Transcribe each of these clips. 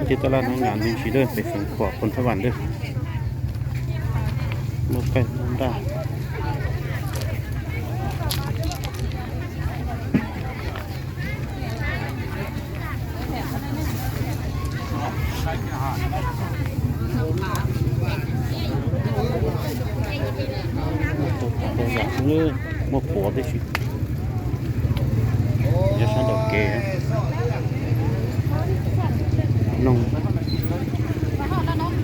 Ces taj laj no ngas me ntsis lawm, pem feem pom pon thab vam lawm. Muaj kaij muaj nraj. Muaj puav tib si. Nyob sab nraum kev. Noog,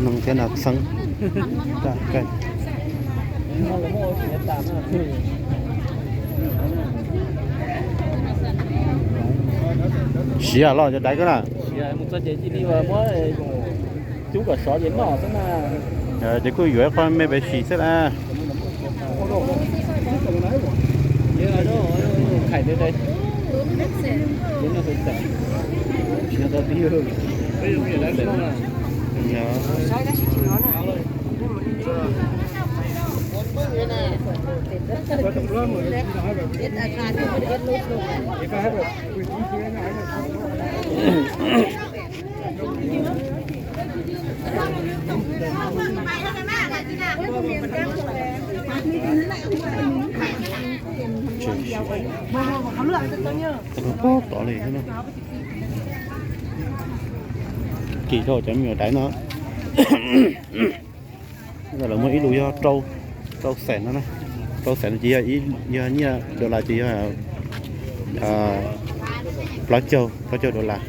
noog thiab nas txheeb. Kaj, kaj. Siav los cov daiv ko na. Ces kuj yuav ib qho me pem sim xwb na. Tod li, kis dhau cov me nyuam daiv no. Lawv muaj ib lus yog rau xees no na. Rau xees no ces yog nyiaj dollar ces yog plaub caug, plaub caug dollar.